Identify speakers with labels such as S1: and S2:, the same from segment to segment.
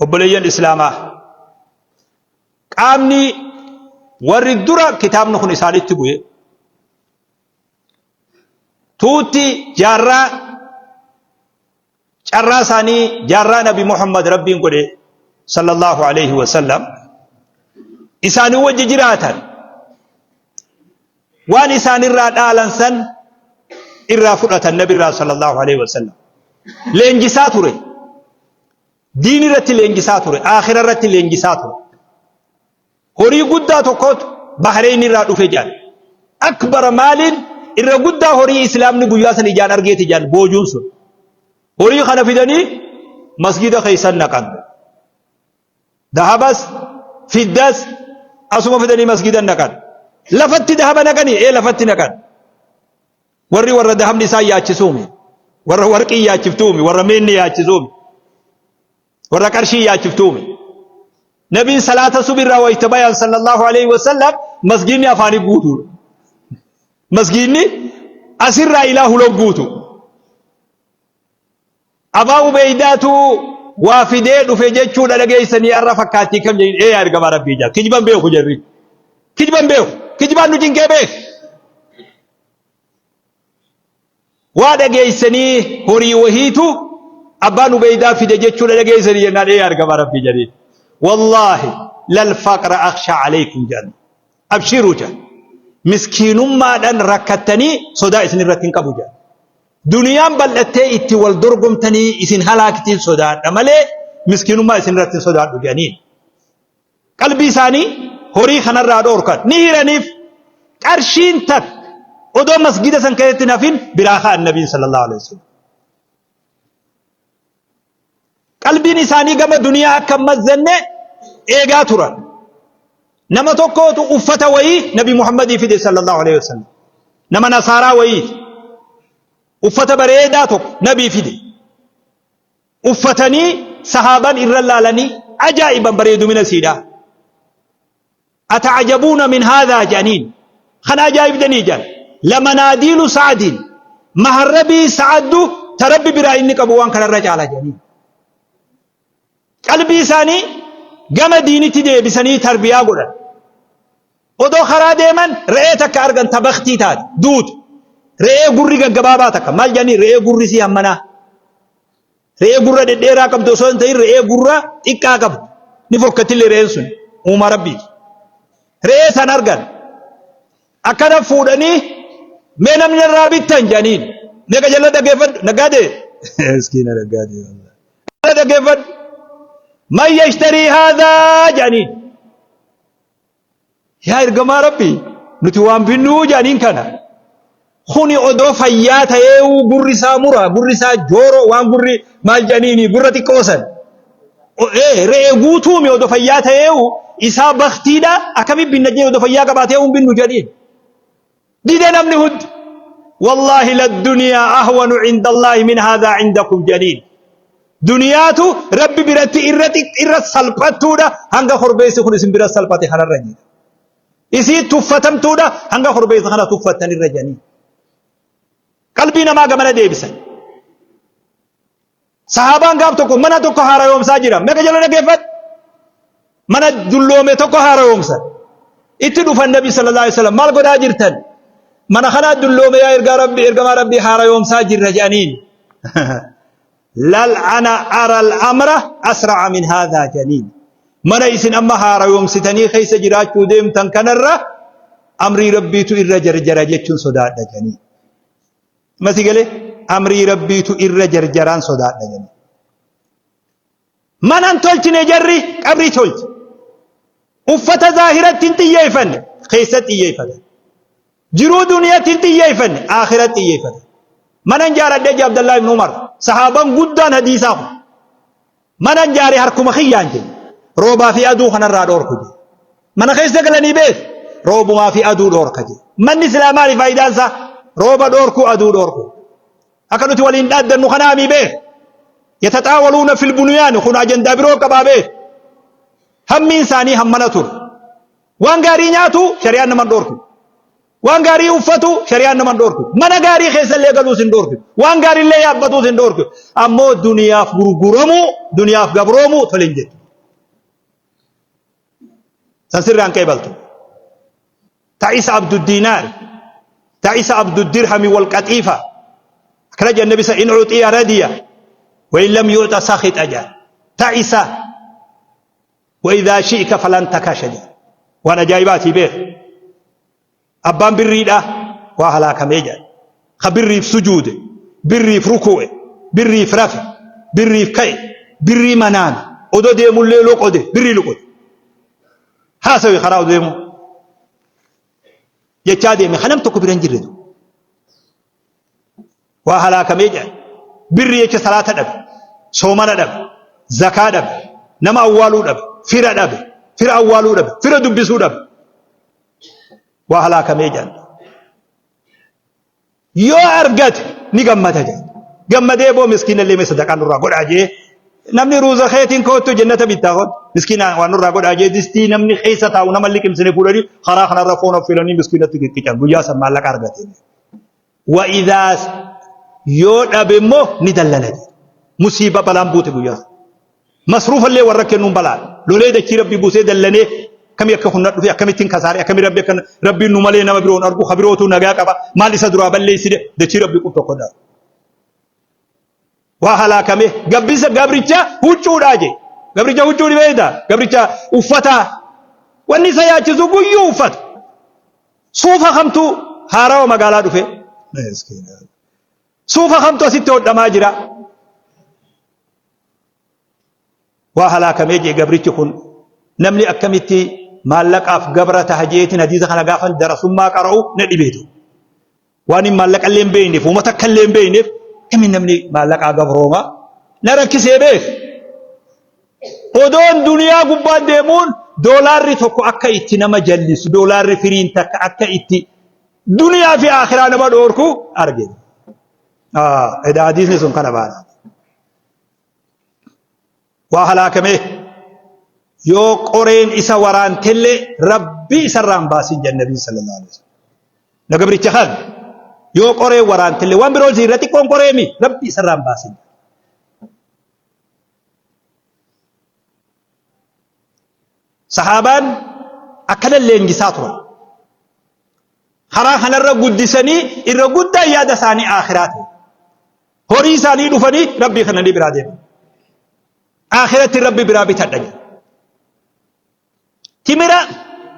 S1: Obboleeyyan Islaamaa, qaamni warri dura kitaabni kun isaanitti bu'e tuutti jaarraa carraa isaanii jaarraa Nabi Muhammad Rabbiin godhe sallallahu alaihi wasallam isaanii wajji jiraatan waan isaanirraa dhaalan san irraa fudhatan Nabirraa sallallahu alaihi wasallam leenjisaa ture. Diin irratti leenjisaa ture, aakhira irratti leenjisaa ture. Horii guddaa tokkotu Bahrein irraa dhufe jedhan. Akbara maaliin irra guddaa horii islaamni guyyaa san ijaan argeeti jedhan boojuun sun. Horii kana fidanii masgida keessan naqan. Dahabas, fiddas asuma fidanii masgida naqan. Lafatti dahaba naqanii ee lafatti naqan. Warri warra dahabni isaan yaachisuumi. Warra warqii yaachiftuumi. Warra meenni yaachisuumi. Warra qarshii yaachiftuumi. Nabiin salaata subirraa wayta bayan sallallahu alaihi wasallam masgiinni afaanii guutuudha. Masgiinni asirraa ilaa huloo guutu. Abaa Ubeydaatu waa fidee dhufe jechuudha dhageessanii har'a fakkaattii kam jedhin ee yaa ergamaa rabbii jaa kijban beeku jarri. Kijban beeku. Kijbaan nu cinqee beeku. Waa dhageessanii horii wahiitu abbaan Ubeydaa fide jechuudha dhageessanii jennaan ee ergamaa rabbii jedhee. Wallaahi lal faqra akhsha alaykum jedhan. Abshiruu jedhan. Miskiinummaadhaan rakkattanii sodaa isin irratti hin qabu jedhan. Duniyaan bal'attee itti wal dorgomtanii isin halaaktiin sodaadha malee miskiinummaa isin irratti hin sodaadhu jedhaniin. Qalbii isaanii horii kanarraa dhoorkan. Ni hiraniif qarshiin takka odoo masgida san keessatti hin hafin biraa ka'an nabiin sallallahu alaihi wasallam. Qalbiin isaanii gama duniyaa akka hin mazzanne eegaa turan. Nama tokkootu uffata wayii Nabi Muhammadii fide sallallahu alaihi wasallam. Nama nasaaraa wayii uffata bareedaa tokko Nabii fide. Uffatanii sahaaban irra laalanii ajaa'iban bareedumina isiidhaa. Ata'ajabuuna min haadhaa jedhaniin. Kana ajaa'ibdanii jedhan. Lamanaadiilu sa'adiin. Maharrabii sa'addu ta rabbi biraa inni qabu waan kanarra caala jedhaniin. Qalbii isaanii gama diinitti deebisanii tarbiyaa godhan. Odoo karaa deeman re'ee takka argan ta baktii taate duute. Re'ee gurri gaggabaabaa takka maal jedhanii re'ee gurri sii hammanaa. Re'ee gurra dhedheeraa qabdu osoo hin ta'in re'ee gurra xiqqaa qabdu. Ni fokkattillee re'een sun uumaa rabbiiti. Re'ee san argan akkana fuudhanii mee namni narraa bittan jedhaniin. Mee qajeelaa dhaggeeffadhu naggaadee. Miskiina naggaadee. Dhaggeeffadhu. Man yashtarii haadhaa jedhaniin. Yaa ergamaa Rabbii nuti waan binnuu jedhaniin kana. Kuni odoo fayyaa ta'ee gurri isaa mura gurri isaa jooroo waan gurri maal jedhaniini gurra xiqqoo san. Re'ee guutuumi odoo fayyaa ta'ee isaa baktiidha akkamiin binna jee odoo fayyaa qabaatee hin binnu jedhiin. Dide namni hundi. Wallaahi ladduniyaa ahwanu cinda Allaahi min haadhaa cindakum jedhaniin. Duniyaatu Rabbi biratti irra irra salphattuudha hanga korbeessi kun isin bira salphate kanarra jedha. Isii tuffatamtuudha hanga korbeessa kana tuffattan irra jedhanii. Qalbii namaa gamana deebisan. Sahaabaan gaaf tokko mana tokko haarayoomsaa jira. Meeqa jala dhaggeeffadhu? Mana dulloome tokko haarayoomsan. Itti dhufan Nabi sallallahu alaihi wasallam maal godhaa jirtan? Mana kanaa dulloome yaa ergaa Rabbi ergamaa Rabbii haarayoomsaa jirra jedhaniin. Lal ana ara al-amra asra'a min haadhaa jedhaniin. Mana isin amma haarayoomsitanii keessa jiraachuu deemtan kanarra amrii Rabbiitu irra jarjara jechuun sodaadha jedhaniin. Masi galee amrii Rabbiitu irra jarjaraan sodaadha jedhe. Mana hin tolchine jarri qabrii tolche. Uffata zaahiratti hin xiyyeeffanne keessatti xiyyeeffatan. Jiruu duniyaatti hin xiyyeeffanne akhiratti xiyyeeffatan. Mana hin jaaradhee jee Abdallaa ibn Umar sahaaban guddaan hadiisaa kun. Mana jaare harkuma kiyyaan jedhe. Roobaa fi aduu kanarraa dhoorku jedhe. Mana keessa galanii beek roobumaa fi aduu dhoorka jedhe. Manni silaa maali faayidaan isaa? Rooba dhoorku aduu dhoorku. Akka nuti waliin dhaaddannu kanaamii beek. Yataxaawaluuna fil bunyaani kun ajandaa biroo qabaa beek. Hammiin isaanii hammana ture. Waan gaarii nyaatu shari'aan nama hin dhoorku. Waan gaarii uffatu shari'aan nama hin dhoorku. Mana gaarii keessallee galuus hin dhoorku. Waan gaariillee yaabbatuus hin dhoorku. Ammoo duniyaaf gurguramuu, duniyaaf gabroomuu tole hin jettu. San sirraan qeebaltu. Ta'isa abdu diinaar, ta'isa abdu dirhami wal qaxiifa. Akkana jedhan nabi sa in uxiya radiya wa in lam yu'ta sakhita jedhan. Ta'isa wa idhaa shi'ka falan takasha jedhan. Waan ajaa'ibaatii beek. Abbaan birriidha waa halaakamee jedhan. Ka birriif sujuude, birriif ruku'e, birriif rafe, birriif ka'e, birrii manaame, odoo deemullee loqode, birrii loqode. Haasawi karaa odoo deemu jechaa deeme ka nam tokko bira hin jirretu. Waa halaakamee jedhan. Birrii jecha salaata dhabe, soomana dhabe, zakaa dhabe, nama awwaaluu dhabe, fira dhabe, fira awwaaluu dhabe, fira dubbisuu dhabe. Waa halaakamee jedhan. Yoo argate ni gammada jedhan. Gammadee boo miskiina illee mee sadaqaa nurraa godhaa jee namni ruuza keetiin koottu jennata bittaa koottu miskiina waan nurraa godhaa jee distii namni keessa taa'u nama liqimsine fuudhanii karaa kanarra foon affeelanii miskiinatti qicqican guyyaa san maallaqa argate. Wa idaa yoo dhabe immoo ni dallana jedhe. Musiiba balaan buute guyyaa san. Masruufallee warra kennuun balaa. Lolee dachii rabbi buusee dallanee akkamii akka kun na dhufe akkamittiin kasaare akkamii rabbi akka rabbiin nu malee nama biroon argu ka birootu nagaa qaba maal isa duraa balleessine dachii rabbi qub tokko dha. Waa halaakame gabbisa gabricha huccuudhaa jee gabricha huccuu ni beekta gabricha uffataa wanni isa yaachisu guyyuu uffata suufa kamtu haarawa magaalaa dhufe suufa kamtu asitti hodhamaa jira. Waa halaakamee jee gabrichi kun namni akkamitti maallaqaaf gabra taha jeetiin hadiisa kana gaafan darasummaa qara'u na dhibeetu. Waan hin maallaqa illee hin beekneef uummata akka illee hin beekneef akkamiin namni maallaqaa gabrooma na rakkisee beek. Odoon duniyaa gubbaa deemuun doolaarri tokko akka itti nama jallisu doolaarri firiin takka akka itti duniyaa fi akhiraa nama dhoorku argina. Edaa hadiisni sun kana baana. Waa halaakamee yoo qoreen isa waraantellee rabbi isarraa hin baasin jedhan nabii sallallahu alaihi wasallam. Na gabricha kan yoo qoreen waraantellee waan biroo irra xiqqoon qoreemi rabbi isarraa hin baasin. Sahaabaan akkana leenjisaa turan. Karaa kanarra guddisanii irra guddaan yaada isaanii aakhiraa ta'e. Horii isaanii dhufanii rabbii kana ni biraa deeman. Aakhiratti rabbi biraa bitadha jedha. Timira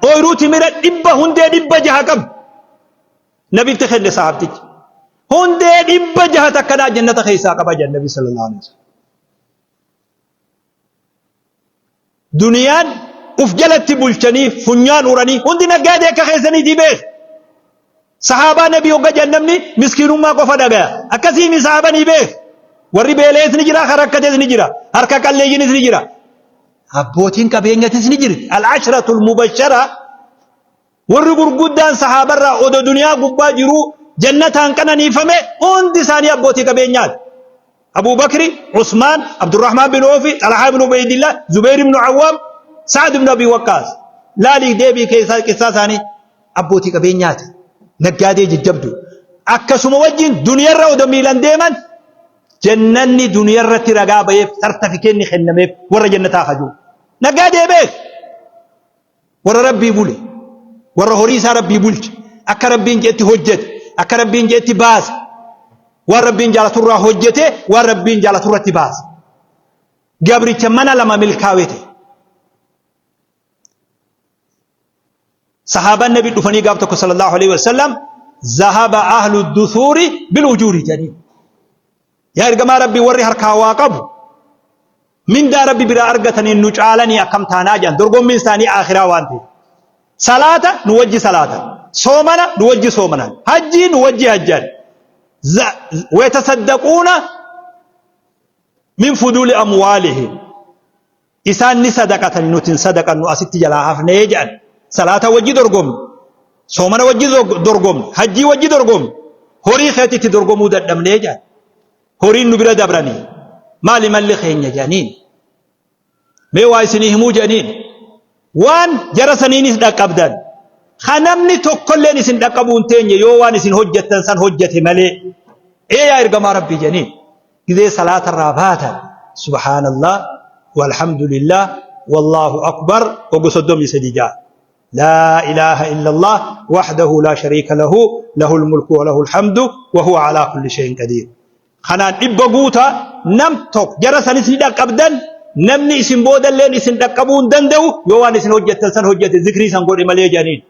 S1: ooyiruu timira dhibba hundee 600 qabu nabitti kenne sahaabtichi. Hundee 600 takkanaa jannata keessaa qaba jedha nabi sallallahu alaihi wasallam. Duniyaan uf jalatti bulchanii funyaan uranii hundi naggaadee akka keessaniitii beek. Sahaabaa nabii hogga jedhan namni miskiinummaa qofa dhagaya. Akkasiimi sahaabanii beek. Warri beela'es ni jira, kan rakkates ni jira, harka qalleeyyiinis ni jira. Abbootiin qabeenyatis ni jirti. Al-ashratul mubashara warri gurguddaan sahaabarraa odo duniyaa gubbaa jiruu jannataan qananiifame hundi isaanii abbootii qabeenyaati. Abuu Bakri, Usmaan, Abdurrahmaan bin Oofi, Xalahaa bin Ubeydillah, Zubeeyr ibn Awwaam, Sa'ad ibn Abi Waqqaas. Laalii deebii keessaa qissaa isaanii abbootii qabeenyaati. Naggaadee jajjabdu. Akkasuma wajjin duniyarra odo miilan deeman jannanni duniyarratti ragaa ba'eef sartafikeenni kennameef warra jannataa hajuu. Naggaadee beek. Warra Rabbii bule, warra horii isaa Rabbii bulche, akka Rabbiin je'etti hojjete, akka Rabbiin je'etti baase, waan Rabbiin jaalaturraa hojjete, waan Rabbiin jaalaturratti baase. Gabricha mana lama milkaawee ta'e. Sahaabaan Nabi dhufanii gaaf tokko sallallahu alaihi wasallam zahaba ahlu dusuuri bil ujuuri jedhanii. Yaa ergamaa Rabbii warri harkaa waa qabu mindaa Rabbi biraa argataniin nu caalanii akkam taanaa jedhan dorgommiin isaanii aakhiraa waan ta'eef. Salaata nu wajji salaatan, soomana nu wajji soomanan, hajjii nu wajji hajjan. Wayatasaddaquuna min fuduuli amwaalihim. Isaan ni sadaqatan nuti hin sadaqannu asitti jalaa hafnee jedhan. Salaata wajji dorgomne, soomana wajji dorgomne, hajjii wajji dorgomne, horii keetitti dorgomuu dadhabnee jedhan. Horiin nu bira dabranii maali malli keenya jedhaniin. Mee waa isinii himuu jedhaniin. Waan jara saniinis dhaqqabdan. Ka namni tokkolleen isin dhaqqabuu hin teenye yoo waan isin hojjettan san hojjete malee. Ee yaa ergamaa Rabbii jedhaniin. Gizee salaatarraa baatan subhaanallah walhamdulillah wallaahu akbar wagga 33 ja'a. Laa ilaaha illallah wahdahu laa shariika lahu lahul mulku wa lahul hamdu wa huwa alaa kulli shay'in qadiir. Kanaan dhibba guuta nam tokko jara sanis ni dhaqqabdan namni isin boodalleen isin dhaqqabuu hin danda'u yoo waan isin hojjettan san hojjete zikrii san godhe malee jedhaniin.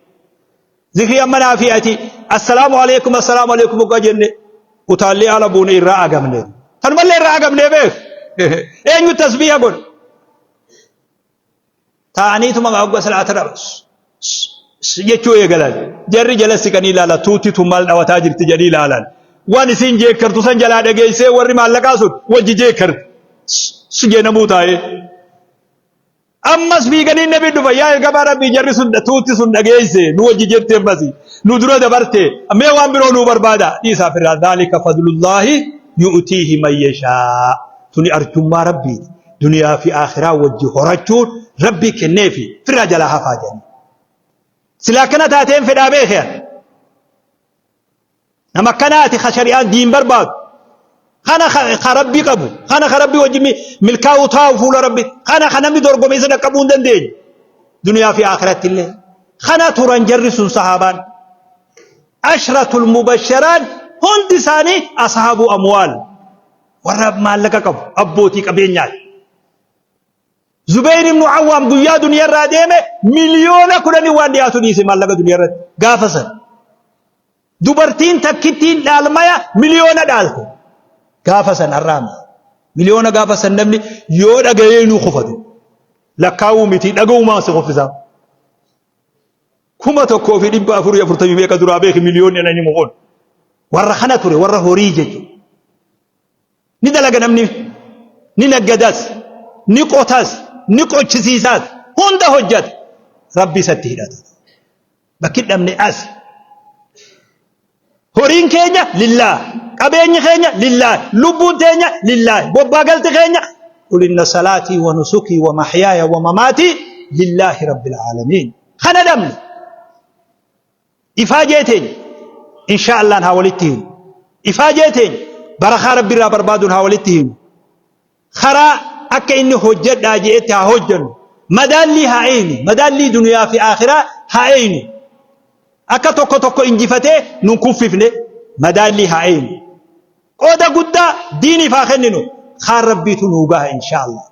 S1: Zikrii amma naa fi ati assalaamu alaikum assalaamu alaikum hoggaa jenne utaallee ala buune irraa agamne. Tanumallee irraa agamne beek. Eenyu tasbiiha godhe? Taa'aniituma hoggaa salaata dhaba jechuu eegalan. Jarri jala siqanii ilaala tuutti tun maal dhawataa jirti jedhii ilaalan. Waan isiin jeekkartu san jalaa dhageessee warri maallaqaa sun wajji jeekkarti. Jeenamuu taa'ee. Ammas fiiganii nabi dhufa yaa ergamaa rabbii jarri sun tuutti sun dhageesse nu wajji jette ammas nu dura dabarte mee waan biroo nu barbaada dhiisaa firraa dhaalika fadlullaahi yu'tiihi man yashaa tuni arjummaa rabbiiti duniyaa fi aakhiraa wajji horachuun rabbii kenneefi firraa jalaa hafaa jedhanii silaa akkana taateen fedhaa beekee Nama akkanaati ka shari'aan diin barbaadu. Kana ka rabbi qabu. Kana ka rabbi wajji milkaa'uu taa'u fuula rabbi. Kana ka namni dorgome isa dhaqqabuu hin dandeenye. Duniyaa fi akhiratti illee. Kana turan jarri sun sahaabaan. Ashratul mubasharaan hundi isaanii ashaabuu amwaal. Warra maallaqa qabu abbootii qabeenyaati. Zubayr ibn Awwaam guyyaa duniyarraa deeme miliyoona kudhanii waan dhiyaatu dhiise maallaqa duniyarratti gaafa san. Dubartiin takkittiin dhaalmaya miliyoona dhaalte. Gaafa san har'aami. Miliyoona gaafa san namni yoo dhagayee inuu kufatu. Lakkaa'uu miti dhaga'umaa si kuffisaa. 1440 meeqa duraa beeki miliyoonni anani mukoon. Warra kana ture warra horii jechuudha. Ni dalaga namni ni naggadas ni qotas ni qochisiisaas hunda hojjata. Rabbi isatti hidhata. Bakki dhabne as. Horiin keenya lillah, qabeenyi keenya lillah, lubbuun teenya lillah, bobbaa galti keenya qul inna salaatii wa nusukii wa mahyaaya wa mamaatii lillaahi rabbil aalamiin. Kana dhabne ifaajee teenya inshaa Allahn haa walitti hiinu. Ifaajee teenya barakaa rabbi irraa barbaaduun haa walitti hiinu. Karaa akka inni hojjedhaa je'etti haa hojjennu. Madaallii haa eeynu. Madaallii duniyaa fi aakhiraa haa eeynu. Akka tokko tokko injifatee nun kuffifne madaallii haa eeynu. Qooda guddaa diiniif haa kenninu. Kaan rabbiitu nuu gaha inshaa Allah.